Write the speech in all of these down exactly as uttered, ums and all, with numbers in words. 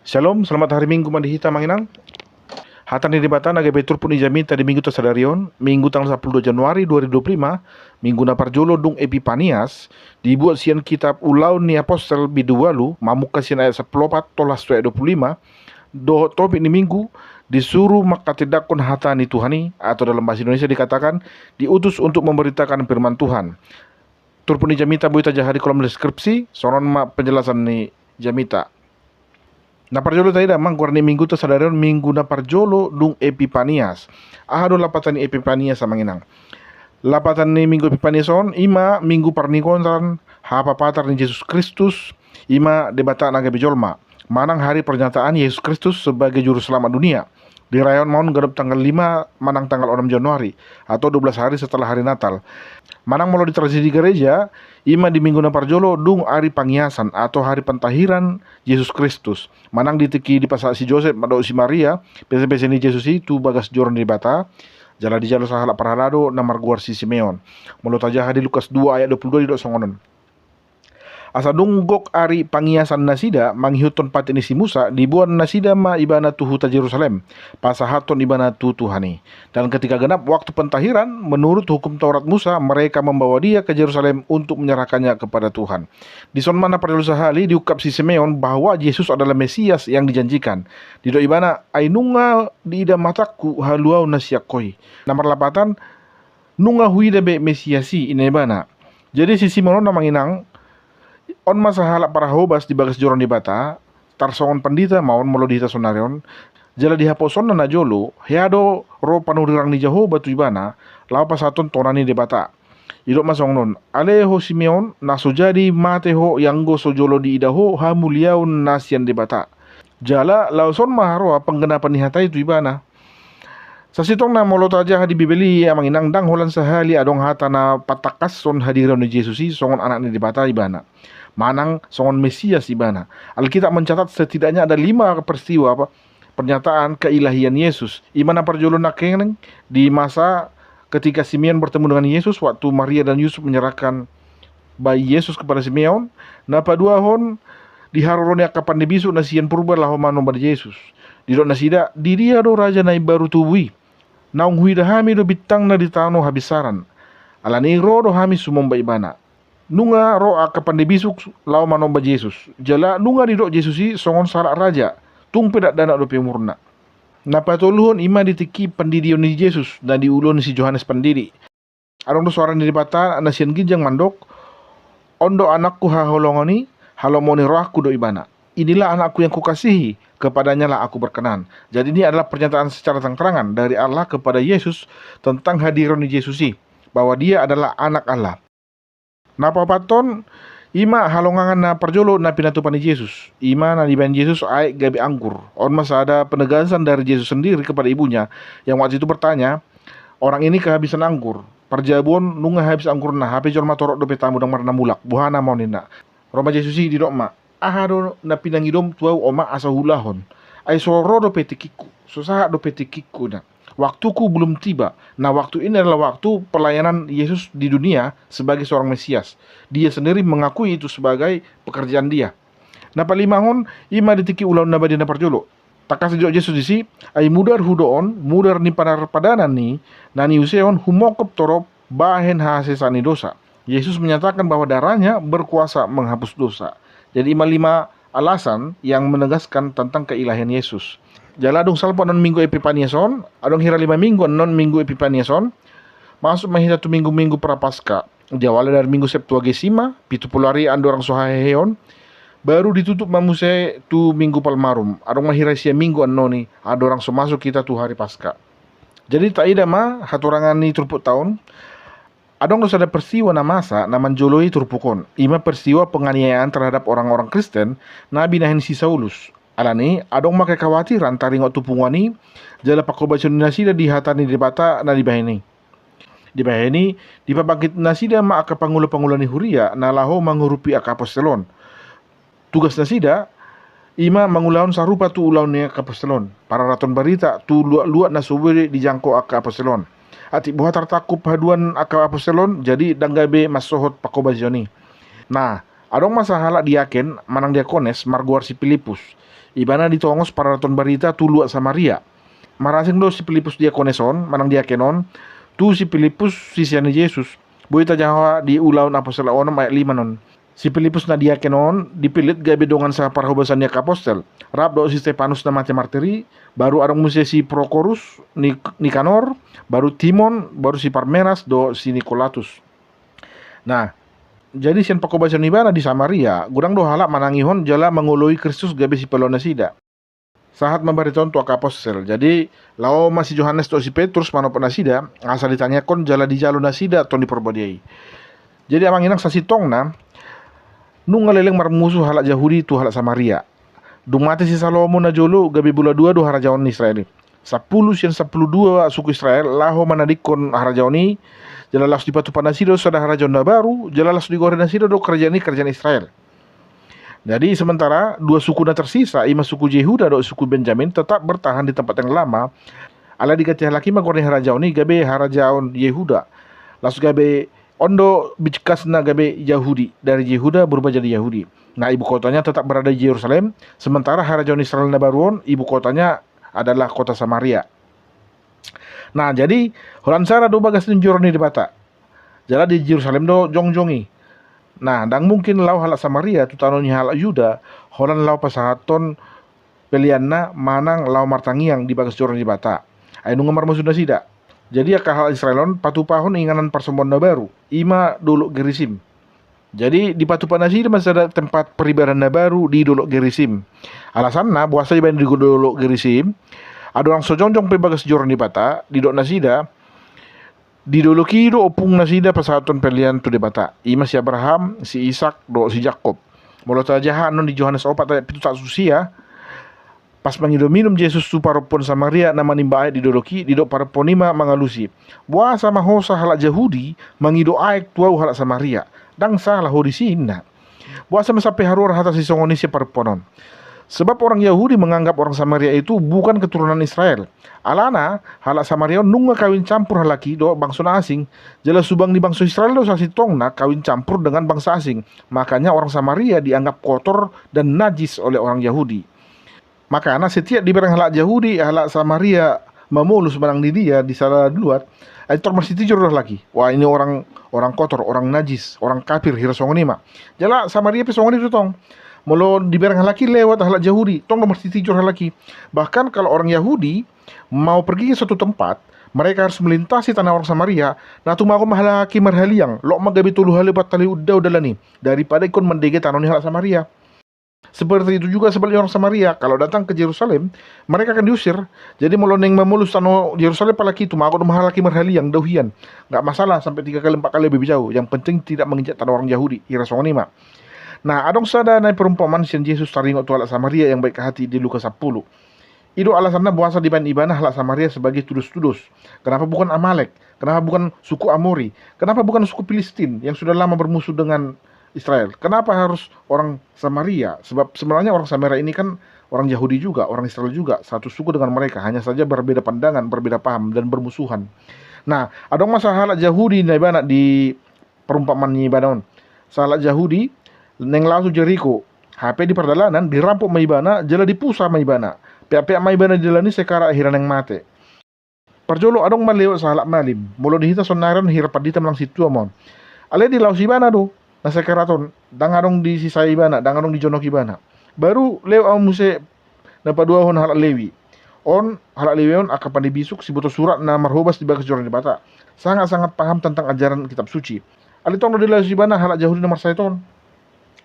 Shalom, selamat hari Minggu ma di hita amang inang. Hata ni Debata na gabe turpuk ni jamita di Minggu ta sadari on, Minggu tanggal sampulu dua Januari dua ribu dua puluh lima, Minggu na parjolo dung Epipanias, dibuat sian kitab Ulaon ni Apostel bindu ualu, mamungka sian ayat sampulu opat tolhas tu ayat dua puluh lima, dohot topik ni Minggu, disuru manghatindanghon hata ni Tuhan i, atau dalam bahasa Indonesia dikatakan, diutus untuk memberitakan firman Tuhan. Turpuk ni jamita boi tajaha di kolom deskripsi, songon on ma penjelasan ni jamita. Na parjolo taida ma goar ni Minggu ta sadari on, Minggu na parjolo dung Epipanias. Aha do lapatan ni Epipanias amang inang? Lapatan ni Minggu Epipanias on, ima Minggu parningotan hapapatar ni Jesus Kristus, ima Debata na gabe jolma. Manang hari pernyataan Yesus Kristus sebagai juru selamat dunia. Dirayaon ma on ganup tanggal lima manang tanggal onom Januari, atau dua belas hari setelah hari Natal. Manang molo di tradisi di gereja, ima di Minggu na parjolo dung ari pangiasan atau hari pentahiran Jesus Kristus. Manang di tingki dipasahat si Josep dohot si Maria pesepese ni Jesus i tu bagas joro ni Debata, jala dijalo sahalak parhalado na margoar si Simeon. Molo tajaha di Lukas dua ayat dua puluh dua didok songon on. Asa dung gok ari pangiasan nasida mangihuthon patik ni si Musa, diboan nasida ma ibana tu huta Jerusalem, pasahathon ibana tu Tuhan i. Dan ketika genap waktu pentahiran, menurut hukum Taurat Musa, mereka membawa dia ke Jerusalem untuk menyerahkannya kepada Tuhan. Dison ma na parjolo sahali diungkap si Simeon bahwa Jesus adalah Mesias yang dijanjikan. Didok ibana, ai nunga diida matangku haluaon na sian Ho i. Na marlapatan, nunga huida be Mesias i, ninna ibana. Jadi si Simeon on amang inang, on ma sahalak parhobas di bagas joro ni Debata, tarsongon pandita ma on molo di hita saonari on, jala di haposoonna na jolo, hea do ro panurirang ni Jahowa tu ibana, laho pasahathon tona ni Debata. Didok ma songon on, ale ho Simeon, na so jadi mate ho ianggo so jolo diida ho hamuliaon na sian Debata. Jala laos on ma haroa penggenapan ni hata i tu ibana. Sasintongna molo tajaha di Bibel i amang inang, ndang holan sahali adong hata na patangkashon hadirion ni Jesus i songon Anak ni Debata ibana, manang songon Mesias ibana. Alkitab mencatat setidaknya ada lima peristiwa apa, pernyataan keilahian Yesus. Ima na parjolo nangkining di masa ketika Simeon bertemu dengan Yesus waktu Maria dan Yusuf menyerahkan bayi Yesus kepada Simeon. Na paduahon, di haroro ni angka pandebisuk na sian purba laho manomba Jesus. Didok nasida, di dia do raja na imbaru tubu i? Naung huida hami do bintangna di tano habinsaran. Alani i ro do hami sumomba ibana. Nunga ro angka pandebisuk laho manomba Jesus. Jala nunga didok Jesus i songon sahalak raja. Tung pe dakdanak dope umurna. Na patoluhon ima di tingki pandidion ni Jesus na diulahon si Johannes Pandidi. Adong do soara ni Debata na sian ginjang mandok, on do Anakku haholongan i, halomoan ni rohangku do ibana. Inilah Anakku yang kukasihi, kepadanyalah Aku berkenan. Jadi ini adalah pernyataan secara terang-terangan dari Allah kepada Yesus tentang hadirion ni Jesus i, bahwa Dia adalah Anak Allah. Na paopathon, ima halongangan na parjolo na pinatupa ni Jesus. Ima na dibahen Jesus aek gabe anggur. On ma sada penegasan dari Jesus sendiri kepada ibunya, yang waktu itu bertanya, orang ini kehabisan anggur. Parjabu on nunga habis anggurna, hape jolma torop dope tamu ndang marnamulak. Boha nama on ninna. Ro ma Jesus i didok ma, aha do na pinangidom tu ahu omak asa huulahon? Ai so ro dope tingkingku, so sahat dope tingkingku na. Waktuku belum tiba. Nah, waktu ini adalah waktu pelayanan Yesus di dunia sebagai seorang Mesias. Dia sendiri mengakui itu sebagai pekerjaan dia. Na palimahon, ima di tingki ulaon na badia na parjolo. Tangkas didok Jesus disi, ai mudar hudoon, mudar ni panarpadanan i, na niuseon humongkop torop bahen hasesaan ni dosa. Yesus menyatakan bahwa darahnya berkuasa menghapus dosa. Jadi ima lima alasan yang menegaskan tentang keilahian Yesus. Jala dung salpu annon Minggu Epipanias on, adong hira lima minggu annon Minggu Epipanias on, masuk ma hita tu minggu-minggu Prapaskah. Diawali dari Minggu Septuagesima, pitu pulu ari andorang so haheheon, baru ditutup ma muse tu Minggu Palmarum. Adong ma hira sia minggu annon i, andorang so masuk hita tu hari Paskah. Jadi taida ma hatorangan ni turpukta on. Adong do sada peristiwa na masa na manjoloi turpuk on. Ima peristiwa penganiayaan terhadap orang-orang Kristen na binahen si Saulus. Alani i, adong ma kekhawatiran taringot tu punguan i, jala pangkobasion ni nasida di hata ni Debata na dibahen i. Dibahen i, dipabangkit nasida ma angka pangula-pangula ni huria na laho mangurupi angka apostel on. Tugas nasida, ima mangulahon sarupa tu ulaon ni angka apostel on, pararaton barita tu luat-luat na so boi dijangkon angka apostel on. Atik boha tartangkup haduan angka apostel on, jadi ndang gabe mansohot pangkobasion i. Nah, Adong ma sahalak diaken manang diakones margoar si Pilippus. Ibana ditongos paradaton barita tu luat Samaria. Marasing do si Pilippus diakones on manang diaken on tu si Pilippus, sisean ni Jesus. Boi tajaha di Ulaon Apostel onom ayat lima on. Si Pilippus na diaken on dipillit gabe dongan saparhobasan ni angka apostel, rap dohot si Stepanus na mate martir i, baru adong muse si Prokorus, Nik-, Nikanor, baru Timon, baru si Parmenas dohot si Nikolatus. Nah, jadi sian panghobasan ni ibana di Samaria, godang do halak manangihon jala mangoloi Kristus gabe sipelua nasida. Sahat ma barita on tu angka apostel. Jadi, laho ma si Johannes dohot si Petrus manopot nasida, asa ditangiangkon jala dijalo nasida Tondi Parbadia i. Jadi, amang inang, sasintongna, nunga leleng marmusu halak Jahudi tu halak Samaria. Dung mate si Salomo na jolo, gabe bola dua do harajaon ni Israel i. Sampulu sian sampulu dua suku Israel laho manadingkon harajaon i, jala laos dipatupa nasida do sada harajaon na baru, jala laos digoari nasida do kerajaan i kerajaan Israel. Jadi, sementara dua suku na tersisa, i ma suku Jehuda dohot suku Benjamin, tetap bertahan di tempat yang lama. Alai diganti halak i ma goar ni harajaon i gabe harajaon Jehuda. Laos gabe on do bingkasna gabe Jahudi, dari Jehuda berubah jadi Yahudi. Nah, ibu kotanya tetap berada di Yerusalem, sementara harajaon Israel na baru on, ibu kotanya adalah kota Samaria. Nah, jadi, holan sada do bagas ni joro ni Debata. Jala di Jerusalem do jongjong i. Nah, ndang mungkin laho halak Samaria tu tano ni halak Juda, holan laho pasahathon peleanna manang laho martangiang di bagas joro ni Debata. Ai nunga marmusu nasida. Jadi angka halak Israel on patupahon inganan parsombaon na baru, i ma Dolok Gerisim. Jadi dipatupa nasida ma sada tempat peribadahan na baru di Dolok Gerisim. Alasanna, boasa dibaen di Dolok Gerisim? Adong so jongjong pe bagas joro ni Debata, didok nasida, di dolok i do ompung nasida pasahathon pelean tu Debata. I ma si Abraham, si Ishak, dohot si Jakob. Molo tajaha annon di Johannes opat ayat pitu sahat tu sia, pas mangido minum Jesus tu parompuan Samaria na manimba aek di dolok i, didok parompuan i ma mangalusi, "Boasa ma hosa halak Jahudi mangido aek tu ahu halak Samaria? Ndang salah ho disi," ninna. Boasa ma sampe haruar hata sisongon i sian parompuan on? Sebab orang Yahudi menganggap orang Samaria itu bukan keturunan Israel. Alana, halak Samaria on nunga kawin campur halak i dohot bangso na asing. Jala subang ni bangso Israel do sasintongna kawin campur dengan bangsa asing. Makanya orang Samaria dianggap kotor dan najis oleh orang Yahudi. Makana setiap dibereng halak Jahudi, halak Samaria mamolus manang di dia, di sada luat, ai tong marsitijor do halak i. Wah, ini orang, orang kotor, orang najis, orang kafir, hira songon i ma. Jala Samaria pe songon i do tong. Molo dibereng halak i lewat halak Jahudi, tong do marsitijor halak i. Bahkan kalau orang Yahudi mau pergi ke suatu tempat, mereka harus melintasi tanah orang Samaria, na tumagon ma halak i marhaliang, loas ma gabe tolu hali opat hali dao dalan i, daripada ingkon mandege tano ni halak Samaria. Seperti itu juga sebaliknya orang Samaria, kalau datang ke Jerusalem, mereka akan diusir. Jadi molo naeng mamolus tano Jerusalem halak i, tumagon do ma halak i marhaliang, dao hian. Nggak masalah sampai tiga kali, empat kali lebih jauh. Yang penting tidak menginjak tanah orang Yahudi, hira songon i ma. Nah, adong sada nai perumpamaan sian Jesus taringot tu halak Samaria yang baik hati di Lukas sampulu. I do alasanna boasa dibaen ibana halak Samaria sebagai tudos-tudos. Kenapa bukan Amalek? Kenapa bukan suku Amori? Kenapa bukan suku Filistin yang sudah lama bermusuh dengan Israel? Kenapa harus orang Samaria? Sebab sebenarnya orang Samaria ini kan orang Yahudi juga, orang Israel juga, satu suku dengan mereka, hanya saja berbeda pandangan, berbeda paham, dan bermusuhan. Nah, adong ma sahalak Jahudi na ibana di perumpamaan ni ibana on. Sahalak Jahudi naeng laho tu Jeriko, hape di pardalanan dirampok ma ibana, jala dipusa ma ibana. Peak-peak ma ibana di dalan i sekarat hira naeng mate. Parjolo adong ma lewat sahalak malim, molo di hita saonari on hira pandita manang sintua ma on. Alai dilaosi ibana do na sekarat on, ndang adong disisai ibana, ndang adong dijonok ibana. Baru lewat ma muse na paduahon halak Lewi. On, halak Lewi on angka pande bisuk, siboto surat na marhobas di bagas joro ni Debata. Sangat-sangat paham tentang ajaran kitab suci. Alai tong do dilaosi ibana halak Jahudi na marsahit on.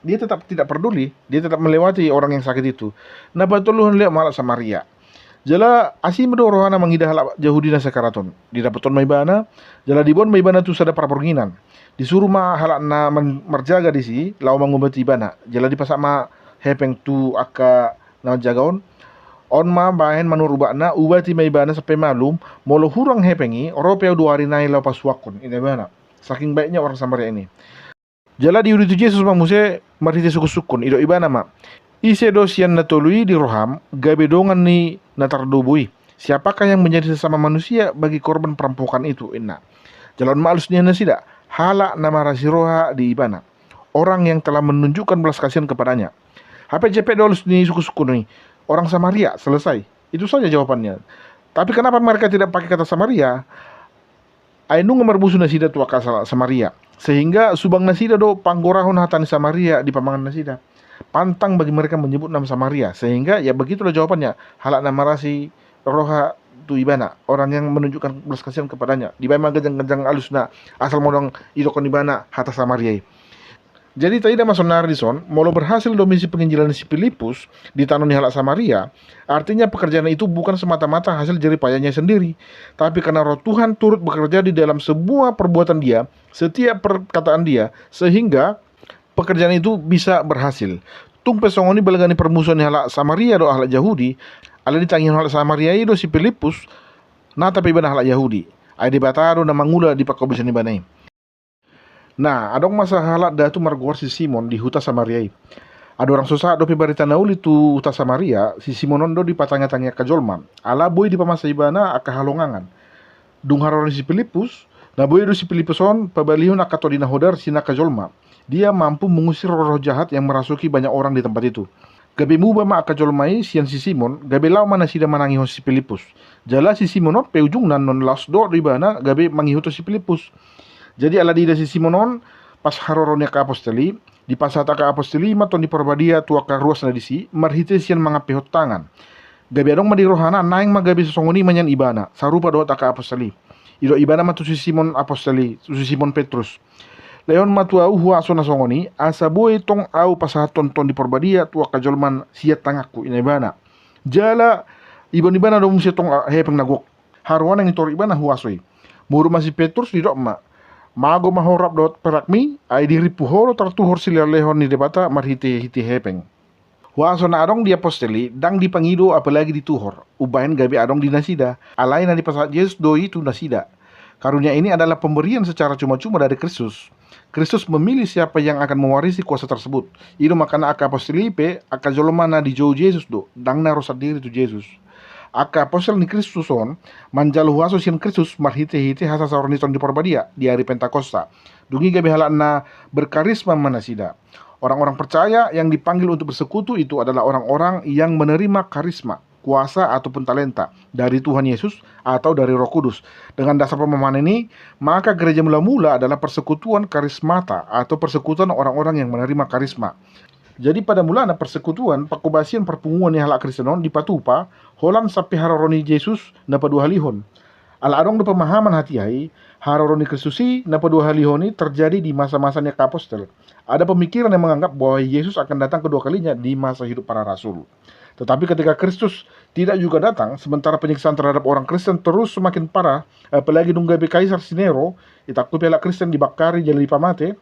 Dia tetap tidak peduli, dia tetap melewati orang yang sakit itu. Na patoluhon lewat ma halak Samaria. Jala asi ma do rohana mangida halak Jahudi na sekarat on. Didapothon ma ibana, jala diboan ma ibana tu sada parbornginan. Disuru ma halak na man-, marjaga disi laho mangubati ibana. Jala dipasahat ma hepeng tu angka na manjaga on. On ma bahen manurubakna, ubati ma ibana sampe malum. Molo hurang hepeng i, ro pe au dua ari nai laho pasuakkon, ninna ibana. Saking baiknya orang Samaria ini. Jala diuduti Jesus ma muse marhite sungkun-sungkun, didok ibana ma, "Ise do sian na tolu i di roham gabe dongan ni na tardobo i? Siapakah yang menjadi sesama manusia bagi korban perampokan itu?" ninna. Jala on ma alus ni nasida, halak na marasi roha di ibana. orang yang telah menunjukkan belas kasihan kepadanya. Hape jempek do alus ni suku-suku ni, orang Samaria, selesai. Itu saja jawabannya. Tapi kenapa mereka tidak pakai kata Samaria? Ai nunga marmusu nasida tu angka Sa-, Samaria. Sehingga subang nasida do panggorahon hata ni Samaria di pamangan nasida. Pantang bagi mereka menyebut nama Samaria. Sehingga ya begitulah jawabannya. Halak na marasi roha tu ibana, orang yang menunjukkan belas kasihan kepadanya. Dibaen ma ganjang-ganjang alusna, asal modang idokon ibana hata Samaria i. Jadi taida ma sonari dison, molo berhasil do misi penginjilan si Filipus di tano ni halak Samaria, artinya pekerjaan itu bukan semata-mata hasil jerih payahnya sendiri, tapi karena Roh Tuhan turut bekerja di dalam semua perbuatan dia, setiap perkataan dia, sehingga pekerjaan itu bisa berhasil. Tung pe songon i balga ni parmusuon ni halak Samaria dohot halak Jahudi, alai ditangihon halak Samaria i do si Filipus, nata pe ibana halak Jahudi. Ai Debata do na mangula di panghabisan ni ibana i. Nah, adong ma sahalak datu margoar si Simon di huta Samaria i. Andorang so sahat dope barita na uli tu huta Samaria, si Simon on do dipatangihon angka jolma, ala boi dipamasa ibana angka halongangan. Dung haroro ni si Filipus, na boi do si Filipus on pabalihon angka tondi na hodar sian angka jolma. Dia mampu mengusir roh-roh jahat yang merasuki banyak orang di tempat itu. Gabe muba ma angka jolma i sian si Simon, gabe laho ma nasida manangihon si Filipus. Jala si Simon on pe ujungna non laos dohot do ibana gabe mangihuthon si Filipus. Jadi ala diida si Simon on, pas haroro ni angka apostel i, dipasahat angka apostel i ma Tondi Parbadia tu angka ruas na disi marhite sian mangampehon tangan. Gabe adong ma di rohana, naeng ma gabe songon i ma nian ibana, sarupa dohot angka apostel i. Didok ibana ma tu si Simon apostel i, tu si Simon Petrus, "Lehon ma tu ahu huaso na songon i, asa boi tong ahu pasahathon Tondi Parbadia tu angka jolma sian tanganku," ninna ibana. Jala ibaon ibana do muse tong hepeng na gok. Haroa naeng ditorop ibana huaso i. Modom ma si Petrus, didok ma, "Mago ma ho rap dohot perakmi, ai dirimpu ho do tartuhor silehonlehon ni Debata marhitehite hepeng." Huaso na adong di apostel i ndang dipangido apalagi dituhor, umbahen gabe adong di nasida, alai na dipasahat Jesus do i tu nasida. Karunia ini adalah pemberian secara cuma-cuma dari Kristus. Kristus memilih siapa yang akan mewarisi kuasa tersebut. I do makana angka apostel i pe angka jolma na dijou Jesus do, ndang na ro sandiri tu Jesus. Angka apostel ni Kristus on manjalo huaso sian Kristus marhitehite hasasaoran ni Tondi Parbadia di ari Pentakosta. Dung i gabe halak na berkarisma ma nasida. Orang-orang percaya yang dipanggil untuk bersekutu itu adalah orang-orang yang menerima karisma, kuasa ataupun talenta dari Tuhan Yesus atau dari Roh Kudus. Dengan dasar pemahaman ini, maka gereja mula-mula adalah persekutuan karismata atau persekutuan orang-orang yang menerima karisma. Jadi pada mulana persekutuan, parhobasian, parpunguan ni halak Kristen on dipatupa holan sampe haroro ni Jesus na paduahalihon. Ala adong do pemahaman hatiha i, haroro ni Kristus i na paduahalihon i terjadi di masa-masa ni angka apostel. Ada pemikiran yang menganggap bahwa Yesus akan datang kedua kalinya di masa hidup para rasul. Tetapi ketika Kristus tidak juga datang, sementara penyiksaan terhadap orang Kristen terus semakin parah, apalagi dung gabe Kaisar si Nero ditangkupi halak Kristen, dibangkari jala dipamate,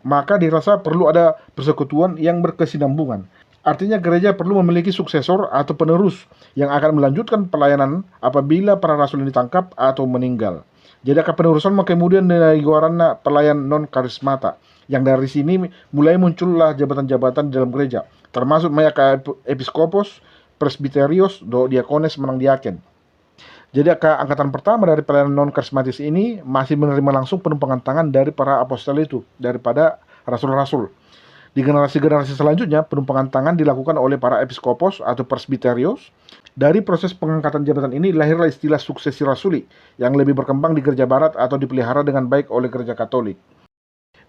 maka dirasa perlu ada persekutuan yang berkesinambungan. Artinya gereja perlu memiliki suksesor atau penerus yang akan melanjutkan pelayanan apabila para rasul ini ditangkap atau meninggal. Jadi angka penerus on ma kemudian na digoaranna pelayan non karismata, yang dari sini mulai muncullah jabatan-jabatan di dalam gereja, termasuk ma i angka ep-, episkopos, presbiterios, dohot diakones manang diaken. Jadi angka angkatan pertama dari pelayanan non karismatis ini masih menerima langsung penumpangan tangan dari para apostel itu, daripada rasul-rasul. Di generasi-generasi selanjutnya, penumpangan tangan dilakukan oleh para episkopos atau presbiterios. Dari proses pengangkatan jabatan ini lahirlah istilah suksesi rasuli yang lebih berkembang di gereja barat atau dipelihara dengan baik oleh gereja Katolik.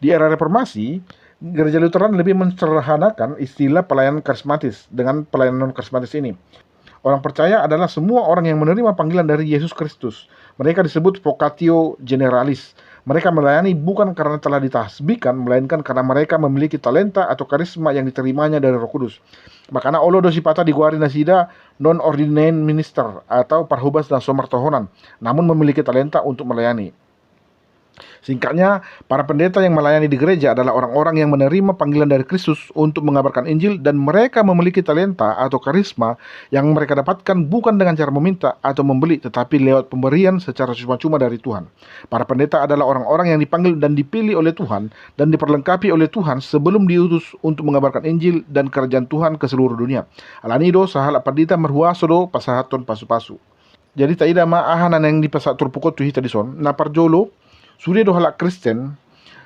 Di era reformasi, gereja Lutheran lebih mensederhanakan istilah pelayanan karismatis dengan pelayanan non karismatis ini. Orang percaya adalah semua orang yang menerima panggilan dari Yesus Kristus. Mereka disebut vocatio generalis. Mereka melayani bukan karena telah ditasbihkan, melainkan karena mereka memiliki talenta atau karisma yang diterimanya dari Roh Kudus. Makana olo do sipata digoari nasida non-ordained minister atau parhobas na so martohonan, namun memiliki talenta untuk melayani. Singkatnya, para pendeta yang melayani di gereja adalah orang-orang yang menerima panggilan dari Kristus untuk mengabarkan Injil, dan mereka memiliki talenta atau karisma yang mereka dapatkan bukan dengan cara meminta atau membeli, tetapi lewat pemberian secara cuma-cuma dari Tuhan. Para pendeta adalah orang-orang yang dipanggil dan dipilih oleh Tuhan dan diperlengkapi oleh Tuhan sebelum diutus untuk mengabarkan Injil dan kerajaan Tuhan ke seluruh dunia. Alani do sahalak pandita marhuaso do pasahathon pasu-pasu. Jadi taida ma aha na naeng dipasahat turpuk on tu hita dison. Na parjolo, sude do halak Kristen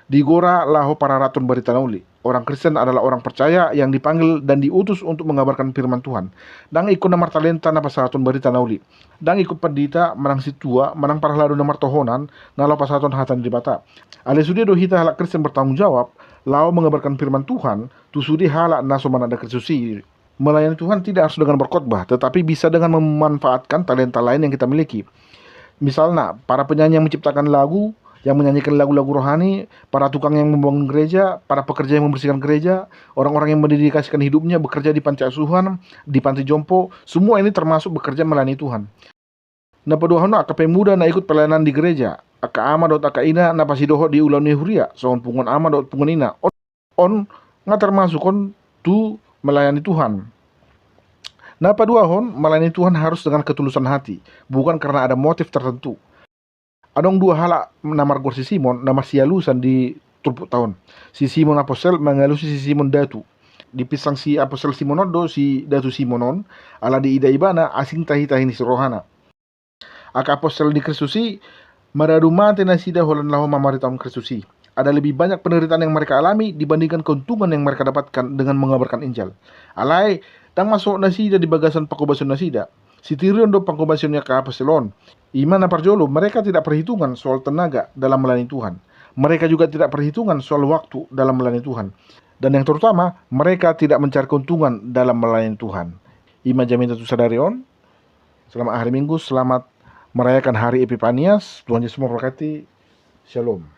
digora laho pararathon barita na uli. Orang Kristen adalah orang percaya yang dipanggil dan diutus untuk mengabarkan firman Tuhan. Ndang ingkon na martalenta na pasahaton barita na uli. Ndang ingkon pandita, manang sintua, manang parhalado na martohonan, na laho pasahaton hata ni Debata. Alai sude do hita halak Kristen bertanggung jawab laho mengabarkan firman Tuhan tu sude halak na so mananda Kristus i. Melayani Tuhan tidak harus dengan berkhotbah, tetapi bisa dengan memanfaatkan talenta lain yang kita miliki. Misalna, para penyanyi yang menciptakan lagu, yang menyanyikan lagu-lagu rohani, para tukang yang membangun gereja, para pekerja yang membersihkan gereja, orang-orang yang mendedikasikan hidupnya bekerja di panti asuhan, di panti jompo, semua ini termasuk bekerja melayani Tuhan. Na paduahon, angka pemuda na ikut pelayanan di gereja, angka ama dohot angka ina na pasidohot di ulaon ni huria, songon punguan ama dohot punguan ina. On, on nga termasuk on tu melayani Tuhan. Na paduahon, melayani Tuhan harus dengan ketulusan hati, bukan karena ada motif tertentu. Adong dua halak na margoar si Simon na marsialusan di turpukta on. Si Simon Apostel mangalusi si Simon Datu. Dipinsang si Apostel Simon on do si Datu Simon on, ala diida ibana asing tahi-tahi ni si rohana. Angka apostel ni Kristus i maradu mate nasida holan laho mamaritahon Kristus i. Ada lebih banyak penderitaan yang mereka alami dibandingkan keuntungan yang mereka dapatkan dengan mengabarkan Injil. Alai, ndang masohot nasida di bagasan panghobasion nasida. Sitiri on do panghobasion ni angka apostel on. I ma na parjolo, mereka tidak perhitungan soal tenaga dalam melayani Tuhan. Mereka juga tidak perhitungan soal waktu dalam melayani Tuhan. Dan yang terutama, mereka tidak mencari keuntungan dalam melayani Tuhan. I ma jamita tu sadari on. Selamat hari Minggu, selamat merayakan hari Epipanias. Tuhan Yesus memberkati. Shalom.